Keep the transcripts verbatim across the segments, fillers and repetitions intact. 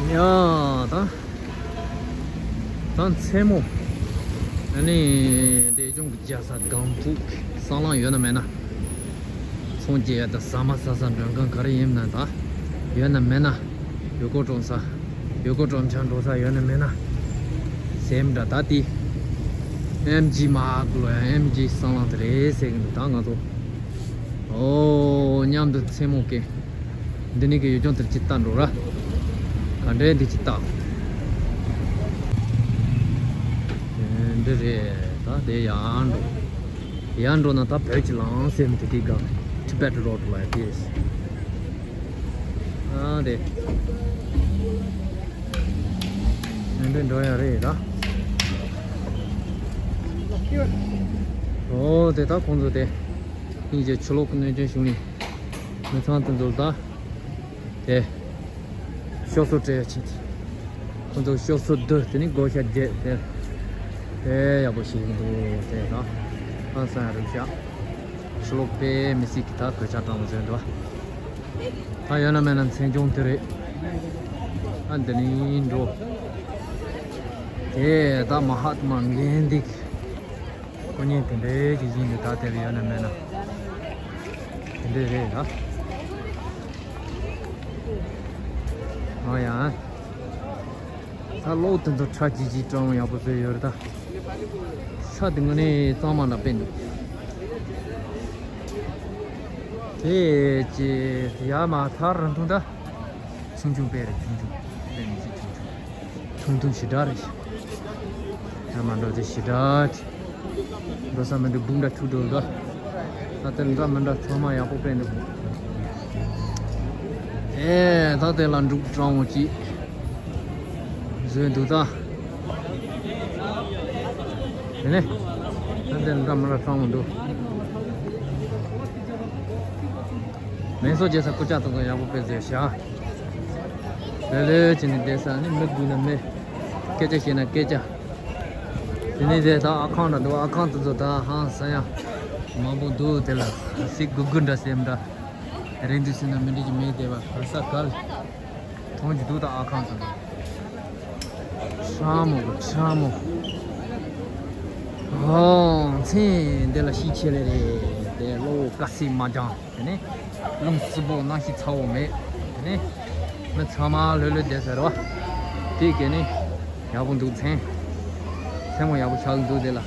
ཡ་ད་ད་མཚན་མོ། ཨ་ནི་འབྲས་ལྗོངས་ཀྱི་རྒྱལ་ས་སྒང་ཏོག་གི་སྲང་ལམ་ཡོད་ན་མེད་ན། ཚོང་རྒྱག་ཡ་ད་ཟ་མ་ཟ་ས་མགྲོན་ཁང་ག་རེ་ཡིན་ན་ད་ཡོད་ན་མེད་ན། ཡུལ་སྐོར་སྤྲོ་ས་ཡུལ་སྐོར་སྤྲོ་འཆམ་འགྲོ་ས་ཡོད་ན་མེད་ན། སེམས་འདྲ་ད་དེ་ཨེམ་ཇི་མ་ཧག་ལོ་ཡ་ཨེམ་ཇི་སྲང་ལམ་དེ་རེད་ཟེར་གི་འདུག་ད་ང་ཚོ་ཨོ་མཉམ་དུ་མཚན་མོ་སྐྱེ། འདི་ནི་གི་ཡུལ་ལྗོངས་དེར་ཅི་ལྟ་འགྲོ་ར། ག་འདྲའི་འདི་ཅི་ལྟ། འདི་རེད་ད་དེ་ཡང་འགྲོ། ཡང་འགྲོ་ན་ད་བོད་ཀྱི་ལམ་སེམས་དེ་དེ་ག་Tibet Road ལ་དེ། ཨ་དེ། འདི་འདྲ་འགྲོ་ཡ་རེད་ད། ཨོ་དེ་ད་ཁོང་ཚོ་དེ། སྙིང་རྗེ་ཆུ་ལོག་གི་གནོད་སྐྱོན་བྱུང་ནས། མི་ཚང་དེ་ཚོ་ད། དེ། ཤོག་སོ་སྤྲད་ཡ་ཆེད་དུ། ཁོ་ཚོ་ཤོག་སོ་བསྡུ་དེ་ནི་བགོ་བཤའ་རྒྱག་དེ། དེ་ཡག་པོ་ཞིག་འདུག་དེ་དང་། ཧང་སང་རུ་བཞག་ཤོག་ལོག་པའི་མི་སྲིད་ཀྱི་ད་གོད་ཆག་སྤྲང་བཟོས་འདུག་ད་ཡོད་ན་མེད་ན་མཚན་ལྗོངས་དེ་རེད། ཨ་འདི་ནི་འགྲོ། དེ་ད་མ་ཧཱ་ཏ་མ་གན་དྷི། སྐུ་བརྙན་དེ་འདྲའི་ཅིག་ཡིན་འདུག་ད་དེར་ཡོད་ན་མེད་ན། དེ་འདྲའི་རེད་ད། ཨོ་ཡ། ད་གློག་དེ་ཚོ་ཁྲ་ཅིག་ཅིག་སྤྲང་ཡག་པོ་བཟོས་ཡོད་རེད་ད། ས་དེ་ངོ་ནས་གཙང་མ་འདྲ་དཔེ་འདུག་དེ་ཅི་ཡ་མ་ཐར་རང་ཐུང་ད། ཆུང་ཆུང་དཔེ་རེད་ཆུང་ཆུང་། དཔེ་མི་སྲིད་ཆུང་ཆུང་། ཐུང་ཐུང་ཞེ་དྲག་རེད། ཡ་མ་འགྲོ་དེ་ཞེ་དྲག་རེད། འགྲོ་ས་མི་འདུག་སྦུག་འདྲ་ཐུག་འགྲོ་འགྲོ། ད་དེ་འདྲ་མི་འདྲ་ཚང་མ་ཡག་པོ་དཔེ་འདུག་ཨེ་ད་དེ་ལ་འབྲུག་སྤྲང་བོ་ཅིག་བཟོས་འདུག་ད། དེ་ནས་ད་དེ་འདྲ་མི་འདྲ་སྤྲང་བོ་འདུག་མེ་སོ་རྒྱས་ས་སྐུ་ལྕགས་དང་ཡག་པོ་དཔེ་བཟོས་བཞག་ལེ་ལེ་བྱས་ནས་བསྡད་ས་ནི་མི་དགོས་ན་མི། སྐད་ཆ་བཤད་ན་སྐད་ཆ། དེ་ནས་དེ་ད་ཨ་ཁང་འདྲ་འདུག་ཨ་ཁང་དེ་ཚོ་ད་ཧང་སང་ཡ། མང་པོ་འདུག་དེ་ལ་སི་གུ་གུ་འདྲ་སེམས་འདྲ། རེད་འདུག་སེམས་ན་མི་འདྲ་གི་མེད་དེ་བ་ག་ས་ག་ལ། མཐོང་རྒྱུ་འདུག་ད་ཨ་ཁང་དེ་ཚོ། ཁྲ་མོ་གི་ཁྲ་མོ། ཨོ་མཚན་འདི་ལ་ཤི་ཆེ་ལེ་རེད་དེ་ལོ་ཀ་སི་མ་ཀྱང་། དེ་ནས་རླུང་བསིལ་པོ་གནམ་གཤིས་ཚ་བོ་མེད། དེ་ནས་མི་ཚང་མ་ལྷོད་ལྷོད་བསྡད་ཟེར་བ། དེ་གས་ནས་ཡག་པོ་འདུག་མཚན། མཚན་མོ་ཡག་པོ་ཆགས་འདུག་དེ་ལ།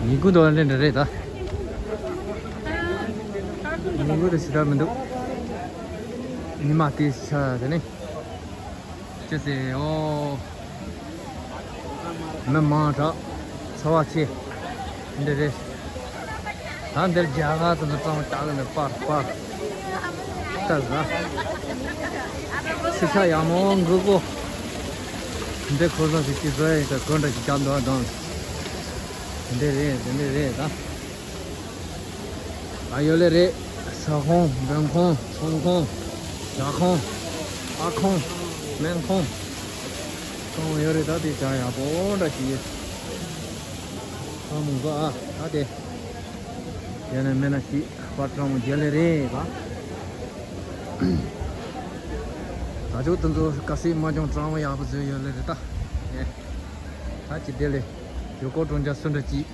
ཉིན་གུང་དུ་ལ་འདྲ་རེད་ད། ཉིན་གུང་དུ་ཞེ་དྲག་མི་འདུག་ཉི་མ་དེ་ཤར་དེ་ནས། ཅི་ཟེར་ཨོ། མི་མང་དྲགས། ཚ་བ་ཆེ། འདི་རེད། ད་འདིར་རྒྱ་གར་དུ་ནི་གཙང་མ་དག་ནི་པར་པར། ལྟ་ཟ། ཤི་ཤ་ཡག་མོ་འགུ་གོ། འདི་ཁོ་ཚོ་ཞིག་ཅི་བཟོ་ཡིན་ད་གོ་འདྲ་ཞིག་རྒྱབ་འདུག་ཨ་དང་། འདི་རེད་འདི་འདི་རེད་ད། ཨ་ཡོད་ལེ་རེད། ཟ་ཁང་། མགྲོན་ཁང་། ཚོང་ཁང་། ཇ་ཁང་། ཨ་ཁང་། སྨན་ཁང་། ཁང་ཡོད་རེད་ད་དེ་ཇ་ཡག་པོ་འདྲ་ཞིག་ཡོད། ཁང་མང་པོ་ཨ་ད་དེ། ཡོད་ན་མེད་ན་ཞིག་པར་སྤྲང་མོ་རྒྱལ་ལེ་རེད་ད། ད་ཅོག་དེ་ཚོ་ཀ་སེ་མ་ཅུང་སྤྲང་མོ་ཡག་པོ་བཟོས་ཡོད་ལེ་རེད་ད། ཨེ། ད་ཅི་དེ་ལེ། ཡོ་ཀོ་ཀྲོང་ཅ་སུ་འདྲ་ཅིག་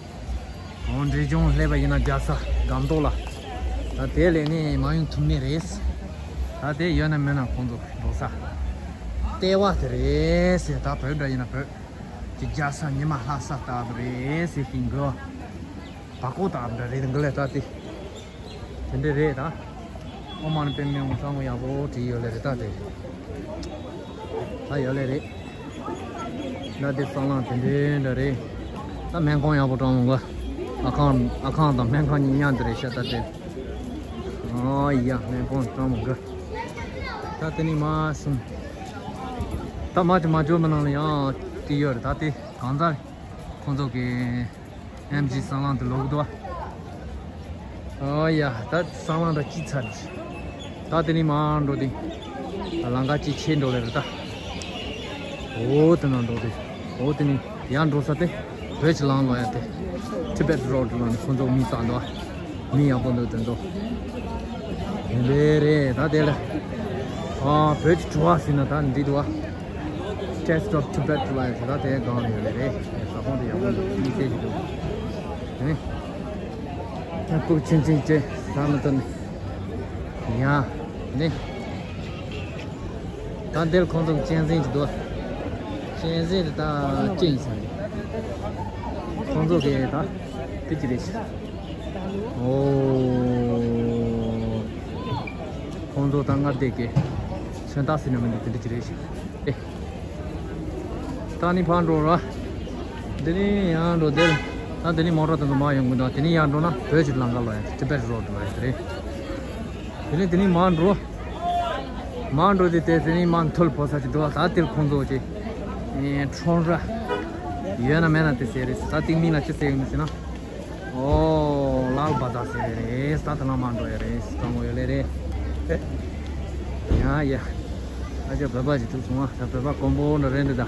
འོ་འབྲས་ལྗོངས་སླེབས་པ་ཡིན་ན་རྒྱལ་ས་སྒང་ཏོག་ལ། ད་དེ་ལས་ནི་མ་ཡོང་ཐུབ་ནི་རེད། ད་དེ་ཡོད་ན་མེད་ན་ཁོང་ཚོ་འགྲོ་ས། ལྟེ་བ་དེ་རེད་ཟེར། ད་བོད་འདྲ་ཡིན་ན་བོད་ཀྱི་རྒྱལ་ས་ཉི་མ་ལྷ་ས་ལྟ་བུ་རེད་ཟེར་གྱིན་འགྲོ། བ་ཀོ་ལྟ་བུ་འདྲ་རེད་འགྲོ་ལེ་ད་དེ། དེ་འདྲ་རེད་ད། ཨོ་མ་ནི་པེ་མེ་འོང་སང་ངོ་ཡག་པོ་བྲིས་ཡོད་ལེ་རེད་ད་དེ། ད་ཡོད་ལེ་རེད། ད་དེ་སྲང་ལམ་དེ་འདྲའི་འདྲ་རེད། ད་སྨན་ཁང་ཡག་པོ་སྤྲང་མོ་ག་ཨ་ཁང་ཨ་ཁང་དང་སྨན་ཁང་གཉིས་མཉམ་དུ་རེད་ཤག་ད་དེ། ཨོ་ཡ་སྨན་ཁང་སྤྲང་མོ་ག་ད་དེ་ནི་མ་སོང་། ད་མ་ཅི་མ་འཇོག་མི་ནང་ལ་ཡང་དེ་ཡོད་རེད་ད་དེ་གང་ཟག་ཁོང་ཚོ་གི་ཨེམ་ཇི་སྲང་ལམ་དུ་ལོག་འདུག་ཨོ་ཡ་ད་སྲང་ལམ་ད་ཅི་ཚར་ད་དེ་ནི་མ་འགྲོ་དེ། ད་ལམ་ཁ་ཅི་ཆེ་འགྲོ་ལེ་རེད་ད། འོ་དེ་ན་འགྲོ་དེ། འོ་དེ་ནི་ཡར་འགྲོ་ས་དེ། བོད་ཀྱི་ལམ་ལོག་ཡ་དེ། ཊི་བེཊ་རོ་ཌི་ལ་ནི་ཁོང་ཚོ་མི་བཏང་འདུག་མི་ཡག་པོ་འདུག་དེ་ཚོ། དེ་འདྲ་རེད་ད་དེ་ལ། ཨ། བོད་ཀྱི་དྲི་བ་ཟེར་ན་ད་འདི་འདུག་བ། Taste of Tibet ལ་ཡོད་ད། དེ་སྒང་ལ་ཡོད་ལེ་རེད། ས་ཁོངས་དེ་ཡག་པོ་འདུག་གཉིད་སད་ཀྱི་འདུག་ཨེ། ད་ཁུག་ཆེན་ཆེན་བྱས་ད་མི་ཐོན་ཡ་ནི། ད་འདིར་ཁོང་ཚོ་གཅན་གཟན་གྱི་འདུག་གཅན་གཟན་དེ་ད་གཅན་ཟེར་རེད། ཁོང་ཚོ་གི་ད་དེ་ཅི་རེད་ཤག་ཨོ། ཁོང་ཚོ་ད་སྔར་དེ་གི་མཚོན་རྟགས་ཟེར་ན་མི་འདུག་དེ་འདྲ་ཅི་རེད་ཤག་ཨེ། ད་ནི་ཕར་འགྲོ་ར། འདི་ནི་ཡང་འགྲོ་དེར། ད་འདི་ནི་མོ་ཊ་དེ་ཚོ་མར་ཡོང་གི་འདུག་དེ་ནི་ཡར་འགྲོ་ན་བོད་ཀྱི་ལམ་ཁ་ལ་ཡང་Tibet Road ལ་ཡང་དེ་རེད། དེ་ནི་དེ་ནི་མར་འགྲོ། མར་འགྲོ་དེ་དེ་དེ་ནི་མར་མཐོལ་འཕོ་ས་ཅིག་འདུག་ད་དེར་ཁོང་ཚོ་ཅིག་ཁྲོམ་ར་ཡོད་ན་མེད་ན་དེ་ཟེར་རེད། ད་ཏིང་མིང་ལ་ཅི་ཟེར་ཡོད་ན་ཟེར་ན། ཨོ། ལཱལ་བ་ཛར་ཟེར་རེད། ད་དེ་ལ་མར་འགྲོ་ཡ་རེད། སྐམ་པོ་ཡོད་ལེ་རེད། ཡ་ཡ། ཨ་ཅག་བོད་པ་ཞིག་ཐུག་སོང་ཨ། ད་བོད་པ་དཀོན་པོ་འདྲ་རེད་འདི་ད།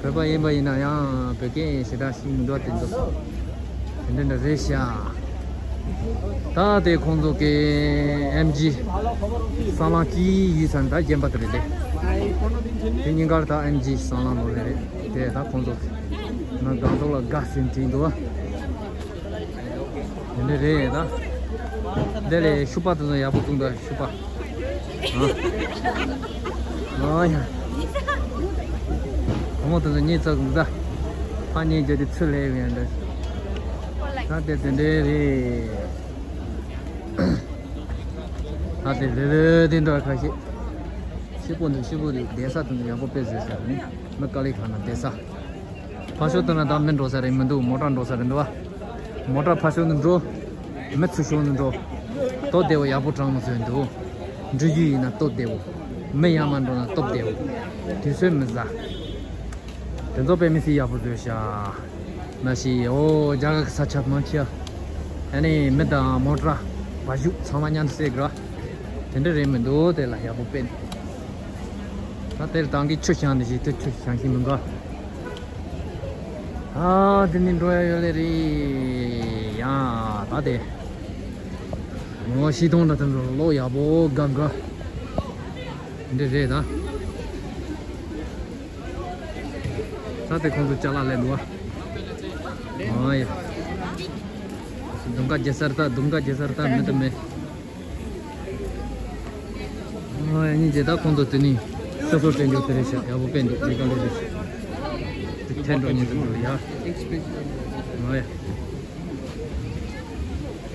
བོད་པ་ཡིན་པ་ཡིན་ན་ཡང་བོད་སྐད་ཞེ་དྲག་ཤེས་མི་འདུག་དེ་ཚོ། དེ་འདྲ་འདྲ་རེད་ཤག་ད་དེ་ཁོང་ཚོ་གི་ཨེམ་ཇི་སྲང་ལམ་གཅིག་ཡོད་ས་ནི་ད་རྒན་པ་དེ་རེད་དེ། དེ་གཉིས་ཀར་ད་ཨེམ་ཇི་སྲང་ལམ་ནོར་ལེ་རེད་དེ། ད་ཁོང་ཚོ་ང་སྒང་ཏོག་ལ་དགའ་ཟིན་བྲིས་འདུག་ཨ། དེ་འདྲ་རེད་ད། འདི་ལས་ཤུ་པ་དེ་ཚོ་ཡག་པོ་བཙུགས་འདུག་ཤུ་པ། ཨ། ཨ་ཡ། བུ་མོ་དེ་ཚོ་གཉིད་ཚར་འདུག་ད། ཕ་གཉིས་བརྒྱབ་དེ་ཚུར་སླེབས་ཡོང་འདུག་ད་དེ་དེ་འདྲ་རེད། ད་དེ་རེ་རེ་དེ་འདྲ་ཁ་ཤས། ཤི་པོ་འདུག་ཤི་པོ་འདུག་བསྡད་ས་དེ་ཚོ་ཡག་པོ་དཔེ་བཟོས་ཤག་ནི་མི་དཀའ་ལས་ཁག་ན་བསྡད་ས། ཕར་ཕྱོགས་དེ་ན་ད་མི་འགྲོ་ས་རེད་མི་འདུག་མོ་ཊ་འགྲོ་ས་རེད་འདུག་བ། མོ་ཊ་ཕར་ཕྱོགས་ནས་འགྲོ། མི་ཚུར་ཕྱོགས་ནས་འགྲོ། སྟབས་བདེ་བོ་ཡག་པོ་དྲང་མོ་བཟོས་འདུག་འགྲུལ་བཞུད་ཡིན་ན་སྟབས་བདེ་བོ། མི་ཡར་མར་འགྲོ་ན་སྟབས་བདེ་བོ། དུས་ཚོད་མི་ཟ། དེ་ཚོ་དཔེ་མི་སྲིད་ཡག་པོ་བཟོས་ཤག་མ་གཞི་ཨོ་རྒྱ་གར་གྱི་ས་ཆ་མང་ཆེ་བ། ཨ་ནི་མི་དང་མོ་ཊ་བ་ཕྱུགས་ཚང་མ་མཉམ་དུ་བསྲེས་དགོས། དེ་འདྲ་རེད་མི་འདུག་དེ་ལ་ཡག་པོ་དཔེ་འདུག་ད་དེར་ཏང་གིས་ཆུ་བཞེངས་ནས་ཞིག་དེ་ཆུ་བཞེངས་ཤིང་མི་འགའ། ཨ་དེ་ནི་འགྲོ་ཡ་ཡོད་ལེ་རེད་ཡ། ད་དེ་ངོ་ཤེས་སྟོང་འདྲ་དེ་ཚོ་ལོ་ཡག་པོ་དགའ་དགའ། འདི་རེད་ད། ད་དེ་ཁོང་ཚོ་ཅ་ལག་ལས་འདུག་ཨ། ཨ་ཡ། དུང་དཀར་རྒྱལ་སར་ད་དུང་དཀར་རྒྱལ་སར་ད་མི་དུ་མེད། ཨ་ཡ་གཉིས་རྗེས་ད་ཁོང་ཚོ་དེ་ནི་སོ་སོར་སྤྲད་རྒྱུ་དེ་རེད་ཤག་ཡག་པོ་དཔེ་འདུག་མི་དཀའ་ལས་རེད་ཤག་དེ་ཐལ་འགྲོ་ཉེན་དུ་འགྲོ་ཡ། ཨ་ཡ།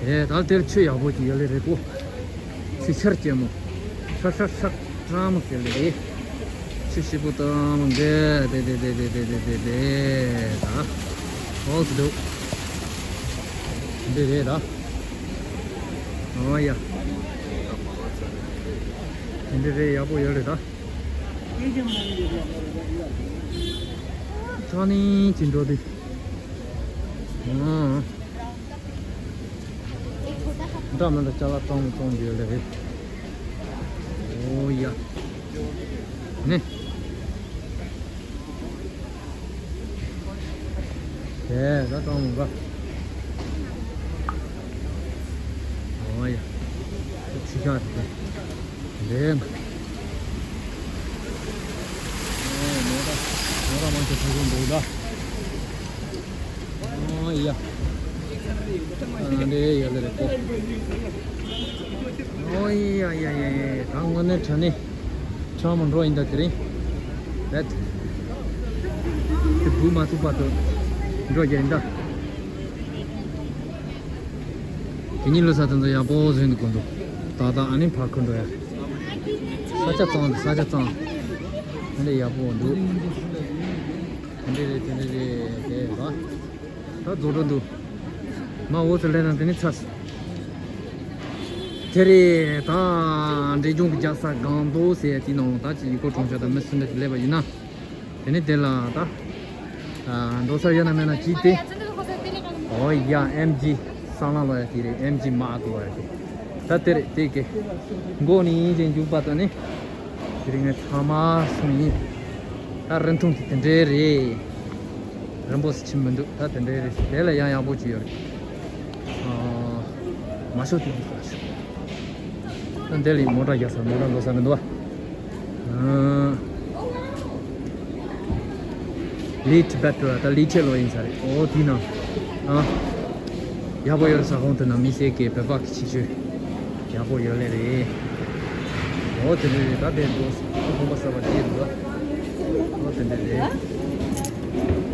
ཨེ་ད་དེར་ཆུ་ཡག་པོ་ཅིག་ཡོད་ལེ་རེད་གོ། ཆུ་ཤར་ཅན་མོ། ཤར་ཤར་ཤར་སྤྲང་མོ་ཟེར་ལེ་རེད། ཆུ་ཞིབ་པོ་སྤྲང་མོ་འདི་དེ་དེ་དེ་ད། ཨོ་སི་འདུག་འདི་རེད་ད། ཨོ་ཡ། འདི་རེད་ཡག་པོ་ཡོད་ལེ་ད། ཚང་ནི་ཅི་འགྲོ་དེ། ཨང་། འདྲ་མི་འདྲ་ཅ་ལག་གཏོང་གཏོང་རྒྱུ་ལེ་རེད། ཨོ་ཡ། ནི། དེ་ད་གཏོང་མི་འགའ། ཨོ་ཡ། ཆུ་ཤག་དེ། འདྲེ། ཨོ་མོ་ཊ་མོ་ཊ་མང་ཆེ་ཕུ་ཤུང་འདུག་ད། ཨོ་ཡ། ཨ་འདྲེ་ཡ་ལེ་རེད་གོ། ཨོ་ཡ་ཡ་ཡ་ཡ། ད་དངོས་གནས་དྲང་གནས་ཁྲ་མོ་འགྲོ་ཡིན་ད་དེ་རིང་། རེད། དེ་བུ་མ་ཐུག་པ་དུ་འགྲོ་རྒྱུ་ཡིན་ད། དེ་གཉིས་ལོ་ས་དེ་ཚོ་ཡག་པོ་བཟོས་འདུག་གོ་འདུག་ད་ལྟ་ཨ་ནི་ཕར་ཁུར་འགྲོ་ཡ། ས་ཆ་གཙང་འདུག་ས་ཆ་གཙང་། ཨ་འདྲེ་ཡག་པོ་འདུག་དེ་འདྲ་རེད་དེ་འདྲ་རེད་དེ་ར། ད་རྫོགས་འགྲོ་འདུག་མ་འོ་ཚོ་ལས་ན་དེ་ནི་ཚར། དེ་རེད་ད། འབྲས་ལྗོངས་ཀྱི་རྒྱལ་ས་སྒང་ཏོག་ཟེར་དེ་ནང་ད་ཅི་ཡུལ་སྐོར་གྲོང་ཁྱེར་དང་མི་སུ་འདྲ་ཅིག་སླེབས་པ་ཡིན་ན། དེ་ནི་དེ་ལ་ད། ཨ་འགྲོ་ས་ཡོད་ན་མེད་ན་ཅིག་སྟེ། ཨོ་ཡ་ཨེམ་ཇི་སྲང་ལམ་ལ་ཡ་དེ་རེད། ཨེམ་ཇི་མ་ཏོ་ལ་ཡ་དེ། ད་དེ་རེད་དེ་གི། མགོ་ནས་ཡིན་ཅིག་འཇུག་པ་ད་ནི། དེ་རིང་ངས་ཚང་མ་སོང་ཡིན། ད་རིན་ཐང་དེ་དེ་འདྲའི་རེད། རིན་པོ་ཆེ་ཆེ་མི་འདུག་ད་དེ་འདྲའི་རེད། དེ་ལ་ཡང་ཡག་པོ་ཅིག་ཡོད་རེད། ཨ། མ་ཤོག་དེ་འདུག་ད་ཤོག་ད་འདི་ལ་མོ་ཊ་རྒྱག་ས་མོ་ཊ་འགྲོ་ས་མི་འདུག་བ། ལི་ཊི་བེ་ཊར་ད་ལི་ཊི་ལོ་ཡིན་ས་རེད། ཨོ་དེ་ན། ཨ། ཡག་པོ་ཡོད་རེད། ས་ཁོངས་དེ་ན་མི་སེར་གྱི་བོད་པ་གི་སྤྱི་སྤྱོད་ཡག་པོ་ཡོད་ལེ་རེད། ཨོ་དེ་འདྲ་རེད། ད་དེ་འདུག་ཁོ་ཁོང་པ་གསར་པ་དེ་འདུག་ཨོ་དེ་འདྲ་རེད།